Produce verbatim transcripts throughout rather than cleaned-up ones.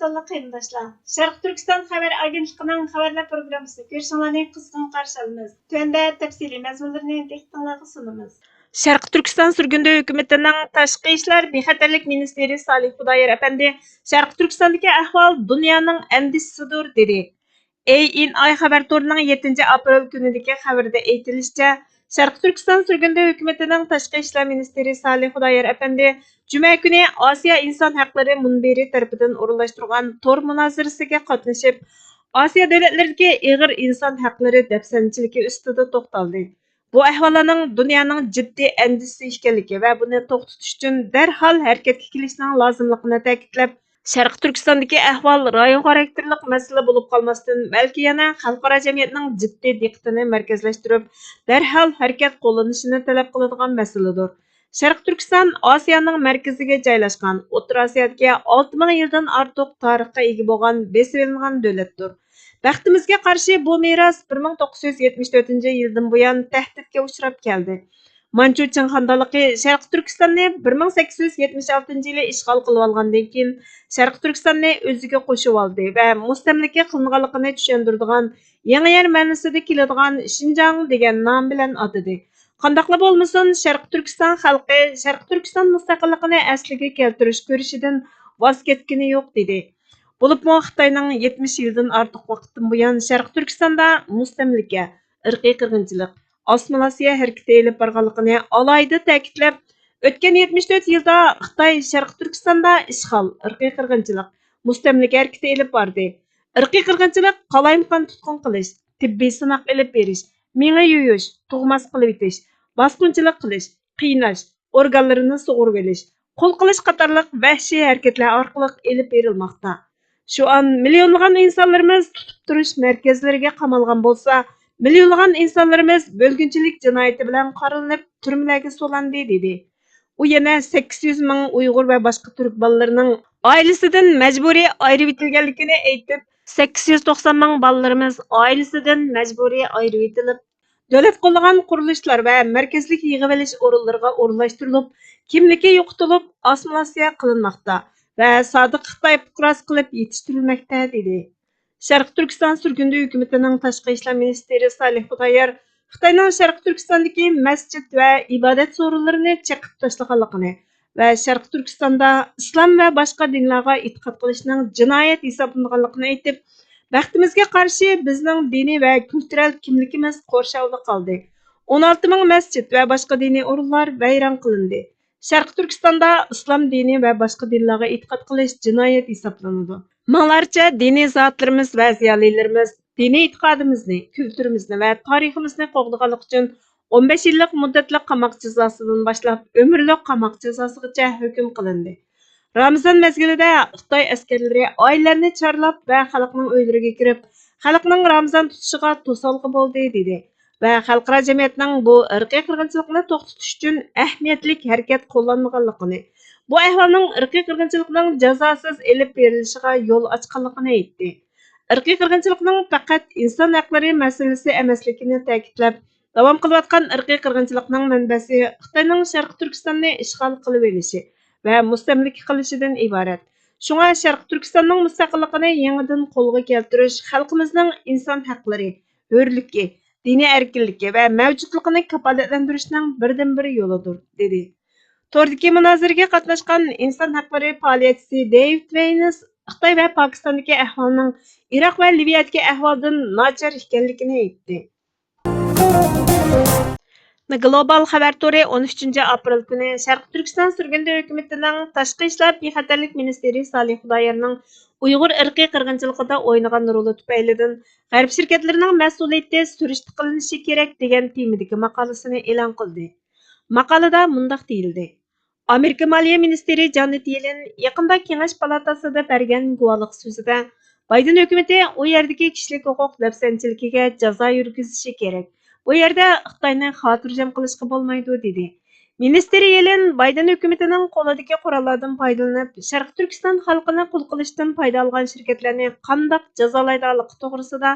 قېرىنداشلار، شەرقىي تۈركىستان خەۋەر ئاگېنتلىقىنىڭ خەۋەرلەر پروگراممىسىنى كۆرۈشۈڭلارنى قىزغىن قارشى ئالىمىز. تۆۋەندە تەپسىلىي مەزمۇنلىرىنى دىققىتىڭلارغا سۇنىمىز. شەرقىي تۈركىستان سۈرگۈندە ھۆكۈمىتىنىڭ تاشقى ئىشلار بىخەتەرلىك مىنىستىرى سالىھ خۇدايار ئەپەندى شەرقىي تۈركىستاندىكى ئەھۋال دۇنيانىڭ ئەندىشىسىدۇر، دېدى. ئېي ئېن ئاي خەۋەر تورىنىڭ يەتتىنچى ئاپرېل كۈنىدىكى خەۋىرىدە ئېيتىلىشىچە، شەرقىي تۈركىستان سۈرگۈندە ھۆكۈمىتىنىڭ تاشقى ئىشلار مىنىستىرى سالىھ خۇدايار ئەپەندى جۈمە كۈنى ئاسىيا ئىنسان ھەقلىرى مۇنبىرى تەرىپىدىن ئورۇنلاشتۇرغان تور مۇنازىرىسىگە قاتنىشىپ، ئاسىيا دۆلەتلىرىدىكى ئېغىر ئىنسان ھەقلىرى دەپسەندىچىلىكى ئۈستىدە توختالدى. بۇ ئەھۋاللارنىڭ دۇنيانىڭ جىددىي ئەندىشىسى ئىكەنلىكى ۋە بۇنى توختىتىش ئۈچۈن دەرھال ھەرىكەتكە كېلىشنىڭ لازىملىقىنى تەكىتلەپ، شەرقىي تۈركىستاندىكى ئەھۋال رايون خاراكتېرلىق مەسىلە بولۇپ قالماستىن، بەلكى يەنە خەلقئارا جەمئىيەتنىڭ جىددىي دىققىتىنى مەركەزلەشتۈرۈپ، دەرھال ھەرىكەت قوللىنىشىنى تەلەپ قىلىدىغان مەسىلىدۇر. شەرقىي تۈركىستان ئاسىيانىڭ مەركىزىگە جايلاشقان، ئوتتۇرا ئاسىيادىكى ئالتە مىڭ يىلدىن ئارتۇق تارىخقا ئىگە بولغان بېسىۋېلىنغان دۆلەتتۇر. بەختىمىزگە قارشى، بۇ مىراس بىر مىڭ توققۇز يۈز يەتمىش تۆتىنچى يىلدىن بۇيان تەھدىتكە ئۇچراپ كەلدى. مانچۇ چىڭ خاندانلىقى شەرقىي تۈركىستاننى بىر مىڭ سەككىز يۈز يەتمىش ئالتىنچى يىلى ئىشغال قىلىۋالغاندىن كېيىن، شەرقىي تۈركىستاننى ئۆزىگە قوشۇۋالدى ۋە مۇستەملىكە قىلىنغانلىقىنى چۈشەندۈرىدىغان يېڭى يەر مەنىسىدە كېلىدىغان شىنجاڭ دېگەن نام بىلەن ئاتىدى. قانداقلا بولمىسۇن، شەرقىي تۈركىستان خەلقى شەرقىي تۈركىستان مۇستەقىللىقىنى ئەسلىگە كەلتۈرۈش كۈرىشىدىن ۋاز كەتكىنى يوق، دېدى. بولۇپمۇ خىتاينىڭ يەتمىش يىلدىن ئارتۇق ۋاقىتتىن بۇيان شەرقىي تۈركىستاندا مۇستەملىكە، ئىرقىي قىرغىنچىلىق، ئاسسىمىلياتسىيە ھەرىكىتى ئېلىپ بارغانلىقىنى ئالاھىدە تەكىتلەپ، ئۆتكەن يەتمىش تۆت يىلدا خىتاي شەرقىي تۈركىستاندا ئىشغال، ئىرقىي قىرغىنچىلىق، مۇستەملىكە ھەرىكىتى ئېلىپ باردى. ئىرقىي قىرغىنچىلىق، قالايمىقان تۇتقۇن قىلىش، تېببىي سىناق ئېلىپ بېرىش، مېڭە يۇيۇش، تۇغماس قىلىۋېتىش، باسقۇنچىلىق قىلىش، قىيناش، ئورگانلىرىنى سۇغۇرۇۋېلىش، قول قىلىش قاتارلىق ۋەھشىي ھەرىكەتلەر ئارقىلىق ئېلىپ بېرىلماقتا. شۇ ئان مىليونلىغان ئىنسانلىرىمىز تۇتۇپ تۇرۇش مەركەزلىرىگە قامالغان بولسا، مىليونلىغان ئىنسانلىرىمىز بۆلگۈنچىلىك جىنايىتى بىلەن قارىلىنىپ، تۈرمىلەرگە سولاندى، دېدى. ئۇ يەنە سەككىز يۈز مىڭ ئۇيغۇر ۋە باشقا تۈرك بالىلىرىنىڭ ئائىلىسىدىن مەجبۇرىي ئايرىۋېتىلگەنلىكىنى ئېيتىپ، سەككىز يۈز توقسان مىڭ بالىلىرىمىز ئائىلىسىدىن مەجبۇرىي ئايرىۋېتىلىپ، دۆلەت قوللىغان قۇرۇلۇشلار ۋە مەركەزلىك يىغىۋېلىش ئورۇنلىرىغا ئورۇنلاشتۇرۇلۇپ، كىملىكى يوقىتىلىپ، ئاسسىمىلياتسىيە قىلىنماقتا ۋە سادىق خىتاي پۇقراسى قىلىپ يېتىشتۈرۈلمەكتە، دېدى. شەرقىي تۈركىستان سۈرگۈندە ھۆكۈمىتىنىڭ تاشقى ئىشلار مىنىستىرى سالىھ خۇدايار خىتاينىڭ شەرقىي تۈركىستاندىكى مەسچىت ۋە ئىبادەت سورۇنلىرىنى چېقىپ تاشلىغانلىقىنى ۋە شەرقىي تۈركىستاندا ئىسلام ۋە باشقا دىنلارغا ئېتىقاد قىلىشنىڭ جىنايەت ھېسابلىنىدىغانلىقىنى ئېيتىپ، بەختىمىزگە قارشى، بىزنىڭ دىنىي ۋە كۈلتۈرەل كىملىكىمىز قورشاۋدا قالدى. ئون ئالتە مىڭ مەسچىت ۋە باشقا دىنىي ئورۇنلار ۋەيران قىلىندى. شەرقىي تۈركىستاندا ئىسلام دىنى ۋە باشقا دىنلارغا ئېتىقاد قىلىش جىنايەت ھېسابلىنىدۇ. مىڭلارچە دىنىي زاتلىرىمىز ۋە زىيالىيلىرىمىز دىنىي ئېتىقادىمىزنى، كۈلتۈرىمىزنى ۋە تارىخىمىزنى قوغدىغانلىقى ئۈچۈن ئون بەش يىللىق مۇددەتلىك قاماق جازاسىدىن باشلاپ ئۆمۈرلۈك قاماق جازاسىغىچە ھۆكۈم قىلىندى. رامىزان مەزگىلىدە خىتاي ئەسكەرلىرى ئائىلىلەرنى چارلاپ ۋە خەلقنىڭ ئۆيلىرىگە كىرىپ، خەلقنىڭ رامىزان تۇتۇشىغا توسالغۇ بولدى، دېدى ۋە خەلقئارا جەمئىيەتنىڭ بۇ ئىرقىي قىرغىنچىلىقنى توختىتىش ئۈچۈن ئەھمىيەتلىك ھەرىكەت قوللانمىغانلىقىنى، بۇ ئەھۋالنىڭ ئىرقىي قىرغىنچىلىقنىڭ جازاسىز ئېلىپ بېرىلىشىغا يول ئاچقانلىقىنى ئېيتتى. ئىرقىي قىرغىنچىلىقنىڭ پەقەت ئىنسان ھەقلىرى مەسىلىسى ئەمەسلىكىنى تەكىتلەپ، داۋام قىلىۋاتقان ئىرقىي قىرغىنچىلىقنىڭ مەنبەسى خىتاينىڭ شەرقىي تۈركىستاننى ئىشغال قىلىۋېلىشى ۋە مۇستەملىكە قىلىشىدىن ئىبارەت. شۇڭا شەرقىي تۈركىستاننىڭ مۇستەقىللىقىنى يېڭىدىن قولغا كەلتۈرۈش خەلقىمىزنىڭ ئىنسان ھەقلىرى، ھۆرلۈكى، دىنىي ئەركىنلىكى ۋە مەۋجۇتلۇقىنى كاپالەتلەندۈرۈشنىڭ بىردىنبىر يولىدۇر، دېدى. توردىكى مۇنازىرىگە قاتناشقان ئىنسان ھەقلىرى پائالىيەتچىسى دېيۋىد ۋېينس خىتاي ۋە پاكىستاندىكى ئەھۋالنىڭ ئىراق ۋە لىۋىيەدىكى ئەھۋالدىن ناچار ئىكەنلىكىنى ئېيتتى. گلوبال خەۋەر تورى ئون ئۈچىنچى ئاپرېل كۈنى شەرقىي تۈركىستان سۈرگۈندە ھۆكۈمىتىنىڭ تاشقى ئىشلار بىخەتەرلىك مىنىستىرى سالىھ خۇدايارنىڭ ئۇيغۇر ئىرقىي قىرغىنچىلىقىدا ئوينىغان رولى تۈپەيلىدىن غەرب شىركەتلىرىنىڭ مەسئۇلىيىتى سۈرۈشتە قىلىنىشى كېرەك دېگەن تېمىدىكى ماقالىسىنى ئېلان قىلدى. ماقالىدە مۇنداق دېيىلدى: ئامېرىكا مالىيە مىنىستىرى جانېت يېلېن يېقىندا كېڭەش پالاتاسىدا بەرگەن گۇۋاھلىق سۆزىدە، بايدېن ھۆكۈمىتى ئۇ يەردىكى كىشىلىك ھوقۇق دەپسەندىچىلىكىگە جازا يۈرگۈزۈشى كېرەك، بۇ يەردە خىتاينى خاتىرجەم قىلىشقا بولمايدۇ، دېدى. مىنىستىر يېلېن بايدېن ھۆكۈمىتىنىڭ قولىدىكى قوراللاردىن پايدىلىنىپ، شەرقىي تۈركىستان خەلقىنى قۇل قىلىشتىن پايدا ئالغان شىركەتلەرنى قانداق جازالايدىغانلىقى توغرىسىدا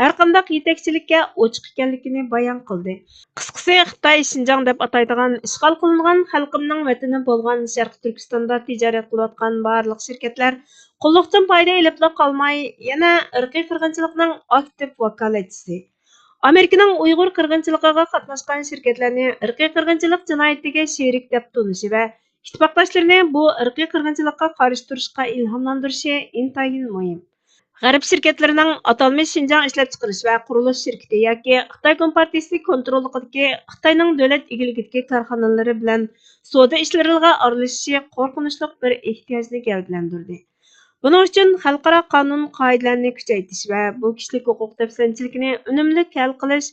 ھەرقانداق يېتەكچىلىككە ئوچۇق ئىكەنلىكىنى بايان قىلدى. قىسقىسى، خىتاي شىنجاڭ دەپ ئاتايدىغان ئىشغال قىلىنغان خەلقىمنىڭ ۋەتىنى بولغان شەرقىي تۈركىستاندا تىجارەت قىلىۋاتقان بارلىق شىركەتلەر قۇللۇقتىن پايدا ئېلىپلا قالماي، يەنە ئىرقىي قىرغىنچىلىقنىڭ ئاكتىپ ۋاكالەتچىسى، ئامېرىكىنىڭ ئۇيغۇر قىرغىنچىلىقىغا قاتناشقان شىركەتلەرنى ئىرقىي قىرغىنچىلىق جىنايىتىگە شېرىك دەپ تونۇشى ۋە ئىتتىپاقداشلىرىنى بۇ ئىرقىي قىرغىنچىلىققا قارشى تۇرۇشقا ئىلھاملاندۇرۇشى ئىنتايىن مۇھىم. غەرب شىركەتلىرىنىڭ ئاتالمىش شىنجاڭ ئىشلەپچىقىرىش ۋە قۇرۇلۇش شىركىتى ياكى خىتاي كومپارتىيىسى كونتروللۇقىدىكى خىتاينىڭ دۆلەت ئىگىلىكىدىكى كارخانىلىرى بىلەن سودا ئىشلىرىغا ئارىلىشىشى قورقۇنچلۇق بىر ئېھتىياجنى گەۋدىلەندۈردى. بۇنىڭ ئۈچۈن خەلقئارا قانۇن قائىدىلەرنى كۈچەيتىش ۋە بۇ كىشىلىك ھوقۇق دەپسەندىچىلىكىنى ئۈنۈملۈك ھەل قىلىش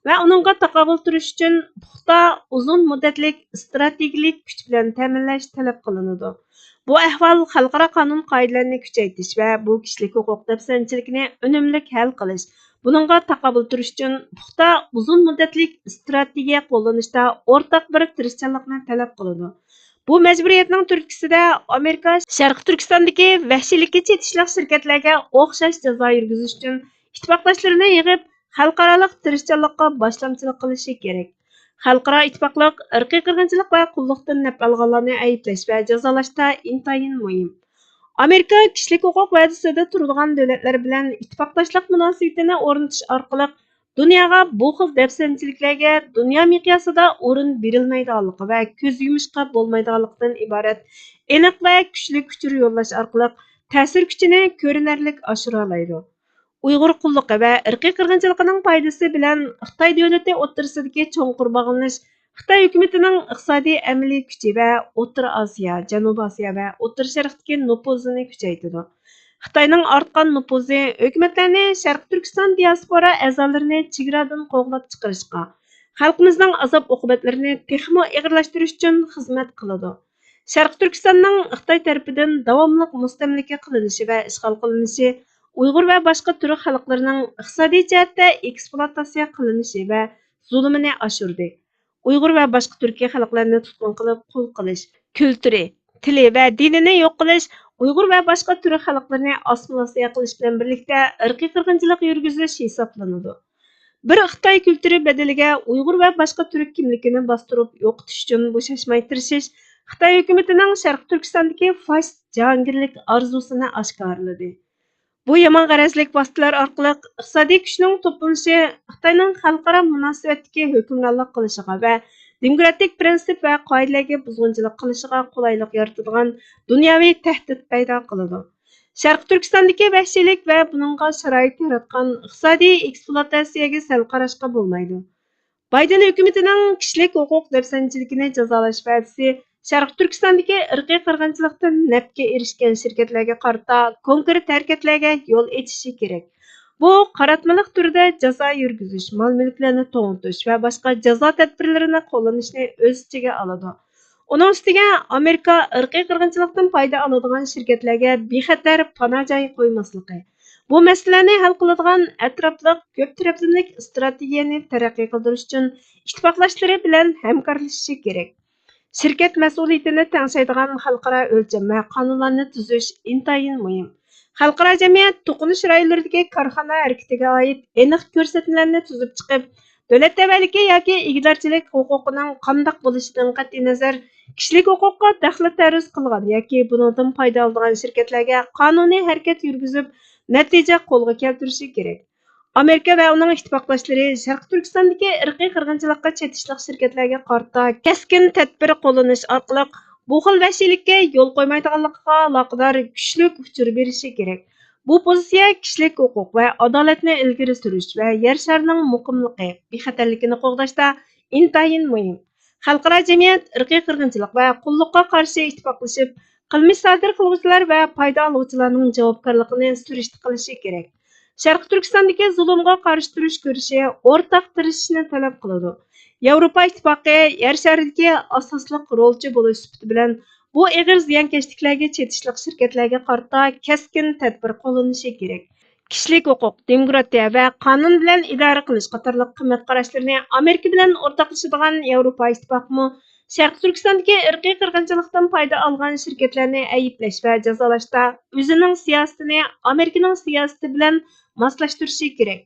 ۋە ئۇنىڭغا تاقابىل تۇرۇش ئۈچۈن پۇختا، ئۇزۇن مۇددەتلىك ئىستراتېگىيەلىك كۈچ بىلەن تەمىنلەش تەلەپ قىلىنىدۇ. بۇ ئەھۋال خەلقئارا قانۇن قائىدىلەرنى كۈچەيتىش ۋە بۇ كىشىلىك ھوقۇق دەپسەندىچىلىكىنى ئۈنۈملۈك ھەل قىلىش، بۇنىڭغا تاقابىل تۇرۇش ئۈچۈن پۇختا، ئۇزۇن مۇددەتلىك ئىستراتېگىيە قوللىنىشتا ئورتاق بىر تىرىشچانلىقنى تەلەپ قىلىدۇ. بۇ مەجبۇرىيەتنىڭ تۈرتكىسىدە ئامېرىكا شەرقىي تۈركىستاندىكى ۋەھشىيلىككە چېتىشلىق شىركەتلەرگە ئوخشاش جازا يۈرگۈزۈش ئۈچۈن ئىتتىپاقداشلىرىنى يىغىپ، خەلقئارالىق تىرىشچانلىققا باشلامچىلىق قىلىشى كېرەك. خەلقئارا ئىتتىپاقلىق ئىرقىي قىرغىنچىلىق ۋە قۇللۇقتىن نەپ ئالغانلارنى ئەيىبلەش ۋە جازالاشتا ئىنتايىن مۇھىم. ئامېرىكا كىشىلىك ھوقۇق ۋەدىسىدە تۇرىدىغان دۆلەتلەر بىلەن ئىتتىپاقداشلىق مۇناسىۋىتىنى ئورنىتىش ئارقىلىق دۇنياغا بۇ خىل دەپسەندىچىلىكلەرگە دۇنيا مىقياسىدا ئورۇن بېرىلمەيدىغانلىقى ۋە كۆز يۇمۇشقا بولمايدىغانلىقىدىن ئىبارەت ئېنىق ۋە كۈچلۈك ئۇچۇر يوللاش ئارقىلىق تەسىر كۈچىنى كۆرۈنەرلىك ئاشۇرالايدۇ. ئۇيغۇر قۇللۇقى ۋە ئىرقىي قىرغىنچىلىقىنىڭ پايدىسى بىلەن خىتاي دۆلىتى ئوتتۇرىسىدىكى چوڭقۇر باغلىنىش خىتاي ھۆكۈمىتىنىڭ ئىقتىسادىي ئەمەلىي كۈچى ۋە ئوتتۇرا ئاسىيا، جەنۇبىي ئاسىيا ۋە ئوتتۇرا شەرقتىكى نوپۇزىنى كۈچەيتىدۇ. خىتاينىڭ ئارتقان نوپۇزى ھۆكۈمەتلەرنى شەرقىي تۈركىستان دىياسپورا ئەزالىرىنى چېگرادىن قوغلاپ چىقىرىشقا، خەلقىمىزنىڭ ئازاب-ئوقۇبەتلىرىنى تېخىمۇ ئېغىرلاشتۇرۇش ئۈچۈن خىزمەت قىلىدۇ. شەرقىي تۈركىستاننىڭ خىتاي تەرىپىدىن داۋاملىق مۇستەملىكە قىلىنىشى ۋە ئىشغال قىلىنىشى ئۇيغۇر ۋە باشقا تۈرك خەلقلىرىنىڭ ئىقتىسادىي جەھەتتە ئېكسپلۇئاتاتسىيە قىلىنىشى ۋە زۇلۇمىنى ئاشۇردى. ئۇيغۇر ۋە باشقا تۈركىي خەلقلەرنى تۇتقۇن قىلىپ قۇل قىلىش، كۈلتۈرى، تىلى ۋە دىنىنى يوق قىلىش، ئۇيغۇر ۋە باشقا تۈرك خەلقلىرىنى ئاسسىمىلياتسىيە قىلىش بىلەن بىرلىكتە ئىرقىي قىرغىنچىلىق يۈرگۈزۈش ھېسابلىنىدۇ. بىر خىتاي كۈلتۈرى بەدىلىگە ئۇيغۇر ۋە باشقا تۈرك كىملىكىنى باستۇرۇپ يوقىتىش ئۈچۈن بوشاشماي تىرىشىش خىتاي ھۆكۈمىتىنىڭ شەرقىي تۈركىستاندىكى فاشىست جاھانگىرلىك ئارزۇسىنى ئاشكارىلىدى. بۇ يامان غەرەزلىك ۋاسىتىلەر ئارقىلىق ئىقتىسادىي كۈچنىڭ توپلىنىشى خىتاينىڭ خەلقئارا مۇناسىۋەتتىكى ھۆكۈمرانلىق قىلىشىغا ۋە دېموكراتىك پىرىنسىپ ۋە قائىدىلەرگە بۇزغۇنچىلىق قىلىشىغا قولايلىق يارىتىدىغان دۇنياۋى تەھدىت پەيدا قىلىدۇ. شەرقىي تۈركىستاندىكى ۋەھشىيلىك ۋە بۇنىڭغا شارائىت ياراتقان ئىقتىسادىي ئېكسپلۇئاتاتسىيەگە سەل قاراشقا بولمايدۇ. بايدېن ھۆكۈمىتىنىڭ كىشىلىك ھوقۇق دەپسەندىچىلىكىنى جازالاش ۋەدىسى شەرقىي تۈركىستاندىكى ئىرقىي قىرغىنچىلىقتىن نەپكە ئېرىشكەن شىركەتلەرگە قارىتا كونكرېت ھەرىكەتلەرگە يول ئېچىشى كېرەك. بۇ قاراتمىلىق تۈردە جازا يۈرگۈزۈش، مال-مۈلۈكلەرنى توڭلىتىش ۋە باشقا جازا تەدبىرلىرىنى قوللىنىشنى ئۆز ئىچىگە ئالىدۇ. ئۇنىڭ ئۈستىگە ئامېرىكا ئىرقىي قىرغىنچىلىقتىن پايدا ئالىدىغان شىركەتلەرگە بىخەتەر پانا جايى قويماسلىقى، بۇ مەسىلىلەرنى ھەل قىلىدىغان ئەتراپلىق كۆپ تەرەپلىمىلىك ئىستراتېگىيەنى تەرەققىي قىلدۇرۇش ئۈچۈن ئىتتىپاقداشلىرى بىلەن ھەمكارلىشىشى كېرەك. شىركەت مەسئۇلىيىتىنى تەڭشەيدىغان خەلقئارا ئۆلچەم ۋە قانۇنلارنى تۈزۈش ئىنتايىن مۇھىم. خەلقئارا جەمئىيەت توقۇنۇش رايونلىرىدىكى كارخانا ھەرىكىتىگە ئائىت ئېنىق كۆرسەتمىلەرنى تۈزۈپ چىقىپ، دۆلەت تەۋەلىكى ياكى ئىگىدارچىلىك ھوقۇقىنىڭ قانداق بولۇشىدىن قەتئىينەزەر، كىشىلىك ھوقۇققا دەخلى-تەرۇز قىلغان ياكى بۇنىڭدىن پايدا ئالىدىغان شىركەتلەرگە قانۇنىي ھەرىكەت يۈرگۈزۈپ، نەتىجە قولغا كەلتۈرۈشى كېرەك. ئامېرىكا ۋە ئۇنىڭ ئىتتىپاقداشلىرى شەرقىي تۈركىستاندىكى ئىرقىي قىرغىنچىلىققا چېتىشلىق شىركەتلەرگە قارىتا كەسكىن تەدبىر قوللىنىش ئارقىلىق بۇ خىل ۋەھشىيلىككە يول قويمايدىغانلىقىغا ئالاقىدار كۈچلۈك ئۇچۇر بېرىشى كېرەك. بۇ پوزىتسىيە كىشىلىك ھوقۇق ۋە ئادالەتنى ئىلگىرى سۈرۈش ۋە يەر شارىنىڭ مۇقىملىقى، بىخەتەرلىكىنى قوغداشتا ئىنتايىن مۇھىم. خەلقئارا جەمئىيەت ئىرقىي قىرغىنچىلىق ۋە قۇللۇققا قارشى ئىتتىپاقلىشىپ، قىلمىش سادىر قىلغۇچىلار ۋە پايدا ئالغۇچىلارنىڭ جاۋابكارلىقىنى سۈرۈشتە قىلىشى كېرەك. شەرقىي تۈركىستاندىكى زۇلۇمغا قارشى تۇرۇش كۈرىشى ئورتاق تىرىشىشنى تەلەپ قىلىدۇ. ياۋروپا ئىتتىپاقى يەر شارىدىكى ئاساسلىق رولچى بولۇش سۈپىتى بىلەن، بۇ ئېغىر زىيانكەشلىكلەرگە چېتىشلىق شىركەتلەرگە قارىتا كەسكىن تەدبىر قوللىنىشى كېرەك. كىشىلىك ھوقۇق، دېموكراتىيە ۋە قانۇن بىلەن ئىدارە قىلىش قاتارلىق قىممەت قاراشلىرىنى ئامېرىكا بىلەن ئورتاقلىشىدىغان ياۋروپا ئىتتىپاقىمۇ شەرقىي تۈركىستاندىكى ئىرقىي قىرغىنچىلىقتىن پايدا ئالغان شىركەتلەرنى ئەيىبلەش ۋە جازالاشتا ئۆزىنىڭ سىياسىتىنى ئامېرىكىنىڭ سىياسىتى بىلەن ماسلاشتۇرۇشى كېرەك.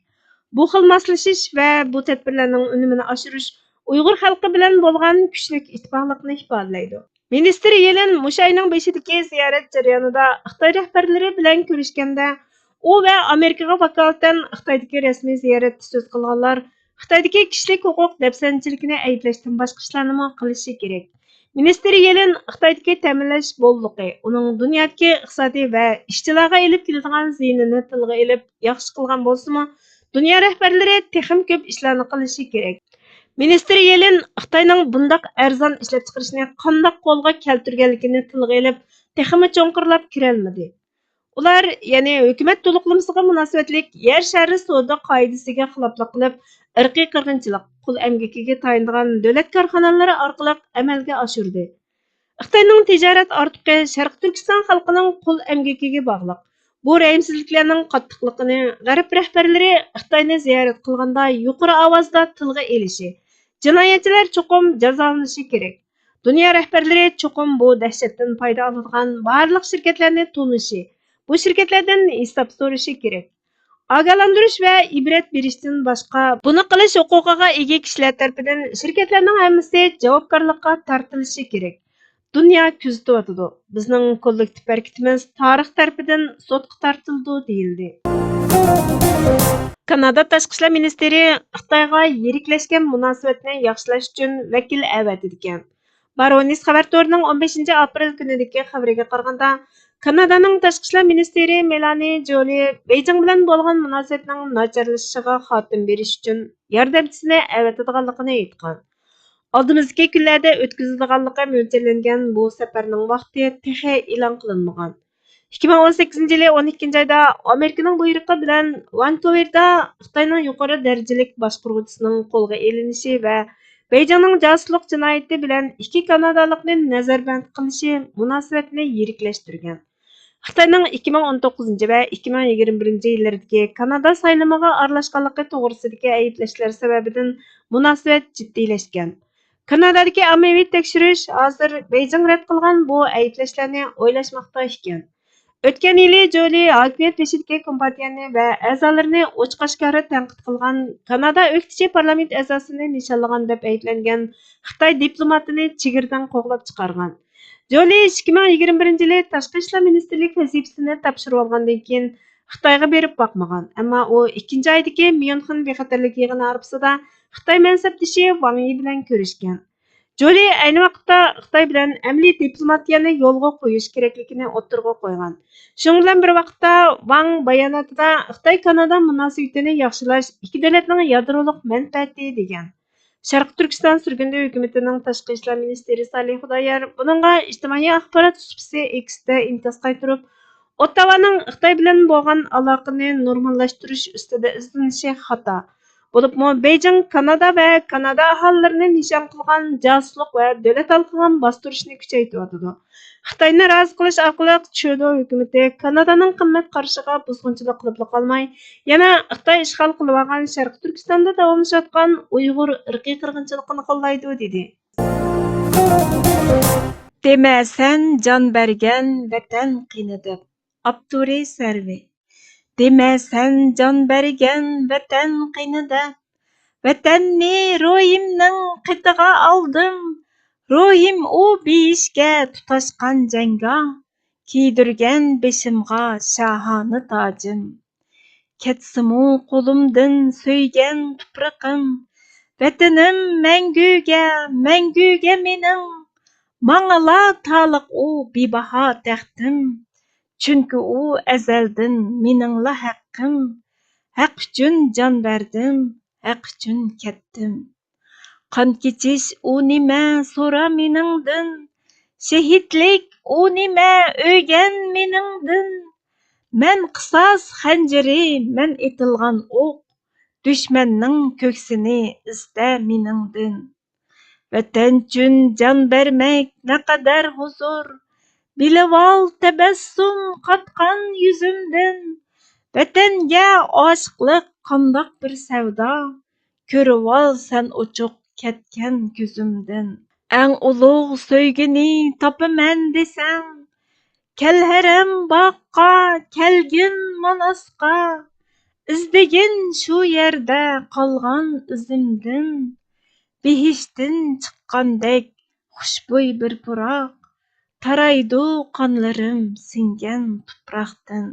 بۇ خىل ماسلىشىش ۋە بۇ تەدبىرلەرنىڭ ئۈنۈمىنى ئاشۇرۇش ئۇيغۇر خەلقى بىلەن بولغان كۈچلۈك ئىتتىپاقلىقنى ئىپادىلەيدۇ. مىنىستىر يېلېن مۇشۇ ئاينىڭ بېشىدىكى زىيارەت جەريانىدا خىتاي رەھبەرلىرى بىلەن كۆرۈشكەندە، ئۇ ۋە ئامېرىكىغا ۋاكالىتەن خىتايدىكى رەسمىي زىيارەتتە سۆز قىلغانلار خىتايدىكى كىشىلىك ھوقۇق دەپسەندىچىلىكىنى ئەيىبلەشتىن باشقا ئىشلارنىمۇ قىلىشى كېرەك. مىنىستىر يېلېن خىتايدىكى تەمىنلەش بوللۇقى، ئۇنىڭ دۇنيادىكى ئىقتىسادىي ۋە ئىشچىلارغا ئېلىپ كېلىدىغان زىيىنىنى تىلغا ئېلىپ ياخشى قىلغان بولسىمۇ، دۇنيا رەھبەرلىرى تېخىمۇ كۆپ ئىشلارنى قىلىشى كېرەك. مىنىستىر يېلېن خىتاينىڭ بۇنداق ئەرزان ئىشلەپچىقىرىشنى قانداق قولغا كەلتۈرگەنلىكىنى تىلغا ئېلىپ، تېخىمۇ چوڭقۇرلاپ كىرەلمىدى. ئۇلار، يەنى ھۆكۈمەت تولۇقلىمىسىغا مۇناسىۋەتلىك يەر شارى سودا قائىدىسىگە خىلاپلىق قىلىپ، ئىرقىي قىرغىنچىلىق، قۇل ئەمگىكىگە تايىنىدىغان دۆلەت كارخانىلىرى ئارقىلىق ئەمەلگە ئاشۇردى. خىتاينىڭ تىجارەت ئارتۇقى شەرقىي تۈركىستان خەلقىنىڭ قۇل ئەمگىكىگە باغلىق. بۇ رەھىمسىزلىكلەرنىڭ قاتتىقلىقىنى غەرب رەھبەرلىرى خىتاينى زىيارەت قىلغاندا يۇقىرى ئاۋازدا تىلغا ئېلىشى، جىنايەتچىلەر چوقۇم جازالىنىشى كېرەك. دۇنيا رەھبەرلىرى چوقۇم بۇ دەھشەتتىن پايدا ئالىدىغان بارلىق شىركەتلەرنى تونۇشى، بۇ شىركەتلەردىن ھېساب سورىشى كېرەك. ئاگاھلاندۇرۇش ۋە ئىبرەت بېرىشتىن باشقا، بۇنى قىلىش ھوقۇقىغا ئىگە كىشىلەر تەرىپىدىن شىركەتلەرنىڭ ھەممىسى جاۋابكارلىققا تارتىلىشى كېرەك. دۇنيا كۆزىتىۋاتىدۇ. بىزنىڭ كوللېكتىپ ھەرىكىتىمىز تارىخ تەرىپىدىن سوتقا تارتىلىدۇ، دېيىلدى. كانادا تاشقى ئىشلار مىنىستىرى خىتايغا يىرىكلەشكەن مۇناسىۋەتنى ياخشىلاش ئۈچۈن ۋەكىل ئەۋەتىدىكەن. بارونېس خەۋەر تورىنىڭ ئون بەشىنچى ئاپرېل كۈنىدىكى خەۋىرىگە قارىغاندا، كانادانىڭ تاشقى ئىشلار مىنىستىرى مېلانى جولى بېيجىڭ بىلەن بولغان مۇناسىۋەتنىڭ ناچارلىشىشىغا خاتىمە بېرىش ئۈچۈن ياردەمچىسىنى ئەۋەتىدىغانلىقىنى ئېيتقان. ئالدىمىزدىكى كۈنلەردە ئۆتكۈزىدىغانلىقى مۆلچەرلەنگەن بۇ سەپەرنىڭ ۋاقتى تېخى ئېلان قىلىنمىغان. ئىككى مىڭ ئون سەككىزىنچى يىلى ئون ئىككىنچى ئايدا ئامېرىكىنىڭ بۇيرۇقى بىلەن ۋانكوۋېردا خىتاينىڭ يۇقىرى دەرىجىلىك باشقۇرغۇچىسىنىڭ قولغا ئېلىنىشى ۋە بېيجىڭنىڭ جاسۇسلۇق جىنايىتى بىلەن ئىككى كانادالىقنى نەزەربەند قىلىشى مۇناسىۋەتنى يىرىكلەشتۈرگەن. خىتاينىڭ ئىككى مىڭ ئون توققۇزىنچى ۋە ئىككى مىڭ يىگىرمە بىرىنچى يىللىرىدىكى كانادا سايلىمىغا ئارىلاشقانلىقى توغرىسىدىكى ئەيىبلەشلەر سەۋەبىدىن مۇناسىۋەت جىددىيلەشكەن. كانادادىكى ئاممىۋى تەكشۈرۈش ھازىر بېيجىڭ رەت قىلغان بۇ ئەيىبلەشلەرنى ئويلاشماقتا ئىكەن. ئۆتكەن يىلى جولى ھاكىمىيەت بېشىدىكى كومپارتىيەنى ۋە ئەزالىرىنى ئوچۇق-ئاشكارا تەنقىد قىلغان كانادا ئۆكتىچى پارلامېنت ئەزاسىنى نىشانلىغان دەپ ئەيىبلەنگەن خىتاي دىپلوماتىنى چېگرىدىن قوغلاپ چىقارغان. جولى ئىككى مىڭ يىگىرمە بىرىنچى يىلى تاشقى ئىشلار مىنىستىرلىك ۋەزىپىسىنى تاپشۇرۇۋالغاندىن كېيىن خىتايغا بېرىپ باقمىغان، ئەمما ئۇ ئىككىنچى ئايدىكى ميۇنخېن بىخەتەرلىك يىغىنى ئارىپىسىدا خىتاي مەنسەپدىشى ۋاڭ يى بىلەن كۆرۈشكەن. جولى ئەينى ۋاقىتتا خىتاي بىلەن ئەمەلىي دىپلوماتىيەنى يولغا قويۇش كېرەكلىكىنى ئوتتۇرىغا قويغان. شۇنىڭ بىلەن بىر ۋاقىتتا، ۋاڭ باياناتىدا خىتاي-كانادا مۇناسىۋىتىنى ياخشىلاش ئىككى دۆلەتنىڭ يادرولۇق مەنپەئەتى، دېگەن. شەرقىي تۈركىستان سۈرگۈندە ھۆكۈمىتىنىڭ تاشقى ئىشلار مىنىستىرى سالىھ خۇدايار بۇنىڭغا ئىجتىمائىي ئاخبارات سۇپىسى ئېكستا ئىنكاس قايتۇرۇپ، ئوتتاۋانىڭ خىتاي بىلەن بولغان ئالاقىنى نورماللاشتۇرۇش ئۈستىدە ئىزدىنىشى خاتا. بولۇپمۇ بېيجىڭ كانادا ۋە كانادا ئاھالىلىرىنى نىشان قىلغان جاسۇسلۇق ۋە دۆلەت ھالقىغان باستۇرۇشنى كۈچەيتىۋاتىدۇ. خىتاينى رازى قىلىش ئارقىلىق ترۇدو ھۆكۈمىتى كانادانىڭ قىممەت قارىشىغا بۇزغۇنچىلىق قىلىپلا قالماي، يەنە خىتاي ئىشغال قىلىۋالغان شەرقىي تۈركىستاندا داۋاملىشىۋاتقان ئۇيغۇر ئىرقىي قىرغىنچىلىقىنى قوللايدۇ، دېدى. دېمە سەن جان بەرگەن ۋەتەن قېنى دەپ. ئاپتورى سەرۋى. دېمە سەن جان بەرگەن ۋەتەن قېنى دەپ. ۋەتەننى روھىمنىڭ قېتىغا ئالدىم. روھىم ئۇ بېيىشكە تۇتاشقان جەڭگاھ. كىيدۈرگەن بېشىمغا شاھانە تاجىم. كەتسىمۇ قولۇمدىن سۆيگەن تۇپرىقىم، ۋەتىنىم مەڭگۈگە، مەڭگۈگە مېنىڭ. ماڭىلا تالىق ئۇ بىباھا تەختىم، چۈنكى ئۇ ئەزەلدىن مېنىڭلا ھەققىم. ھەق ئۈچۈن جان بەردىم، ھەق ئۈچۈن كەتتىم. قان كېچىش ئۇ نېمە، سورا مېنىڭدىن. شېھىتلىك ئۇ نېمە، ئۆگەن مېنىڭدىن. مەن قىساس خەنجىرى، مەن ئېتىلغان ئوق. دۈشمەننىڭ كۆكسىنى ئىزدە مېنىڭدىن. ۋەتەن ئۈچۈن جان بەرمەك نەقەدەر ھۇزۇر. بىلىۋال تەبەسسۇم قاتقان يۈزۈمدىن. ۋەتەنگە ئاشىقلىق قانداق بىر سەۋدا. كۆرۈۋال سەن ئوچۇق كەتكەن كۆزۈمدىن. ئەڭ ئۇلۇغ سۆيگۈنى تاپىمەن دېسەڭ، كەل ھەرەم باغقا، كەلگىن ماناسقا، ئىزدىگىن شۇ يەردە قالغان ئىزىمدىن. بېھىشتتىن چىققاندەك خۇشبۇي بىر پۇراق، تارايدۇ قانلىرىم سىڭگەن تۇپراقتىن.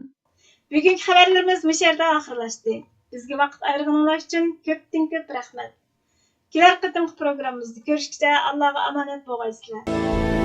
بۈگۈنكى خەۋەرلىرىمىز مۇشۇ يەردە ئاخىرلاشتى. بىزگە ۋاقىت ئايرىغىنىڭلار ئۈچۈن كۆپتىن كۆپ رەھمەت. كېلەر قېتىمقى پروگراممىمىزدا كۆرۈشكىچە ئاللاغا ئامانەت بولغايسىلەر.